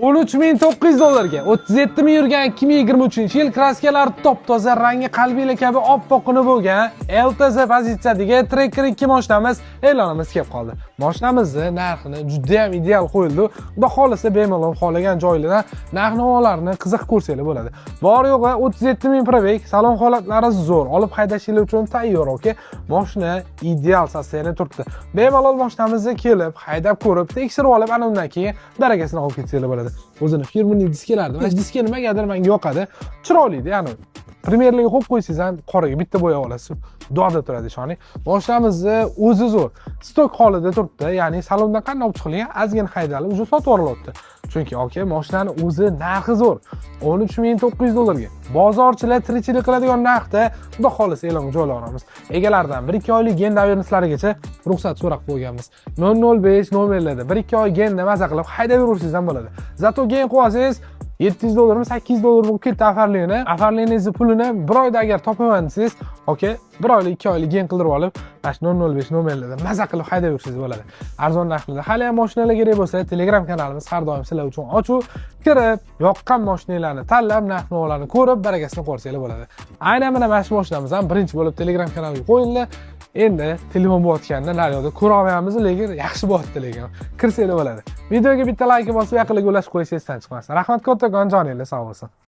13 900 dollarga 37 ming yurgan, 2023 yil, краска lar top toza, rangi qalbiylar kabi oppoqqina bo'lgan LTZ pozitsiyadagi Tracker 2 mashinamiz e'lonimiz kelib qoldi. Mashinamizni narxini juda ham ideal qo'yildi. Xudo xohlasa, bemalol xohlagan joylardan narx navolarni qiziq ko'rsanglar bo'ladi. Bor yo'g'i 37 ming пробег, salon holatlari zo'r, olib haydashinglar uchun tayyor, aka. Mashina ideal состояние turibdi. Bemalol mashinamizni kelib, haydab ko'rib, tekshirib olib, ana undan keyin barakasini olib ketsanglar bo'ladi. O'zini фирменный diskalardi. Mana shu diska nimagadir menga yoqadi. Chiroyli, ya'ni пример larga qo'yib qo'ysangiz ham, qoraga bitta bo'yab olasiz. Dog'da turadi, ishoning. Mashinamizni o'zi zo'r. Stok holida turibdi, ya'ni salondan qanday olib chiqilgan, ozgina haydalib, уже sotib yuborilyapti. Chunki, aka, mashinani o'zi narxi zo'r. 13 900 dollarga. Bozorchilar tirikchilik qiladigan narxda, Xudo xohlasa, e'longa joylayveramiz. Egalaridan 1-2 oylik ген доверенность larigacha ruxsat so'rab qo'yganmiz. 005 nomerlarda 1-2 oy ген da maza qilib haydab yuraversangiz ham bo'ladi. Зато ген qilib olsangiz, 700 dollarmi, 800 dollar bo'lib ketdi оформление. Оформление ngizni pulini bir oyda agar topaman desangiz, aka, bir oylik, 2 oylik ген qildirib olib, mana shu 005 nomerlarda maza qilib haydab yursangiz bo'ladi. Arzon narxlarda hali ham mashinalar kerak bo'lsa, Telegram kanalimiz har doim sizlar uchun ochiq. Kirib, yoqqan mashinalarni tanlab, narx navolarni ko'rib, barakasini ko'rsanglar bo'ladi. Aynan mana shu mashinamiz ham birinchi bo'lib Telegram kanaliga qo'yildi. Endi telefon bo'layotganda naryoqda ko'ra olmayapmiz, lekin yaxshi bo'lyapti, lekin kirsanglar bo'ladi. Videoga bitta layk bosib, yaqinlarga ulashib qo'yish esdan chiqmasin. Rahmat kattakon, joninglar sog' bo'lsin.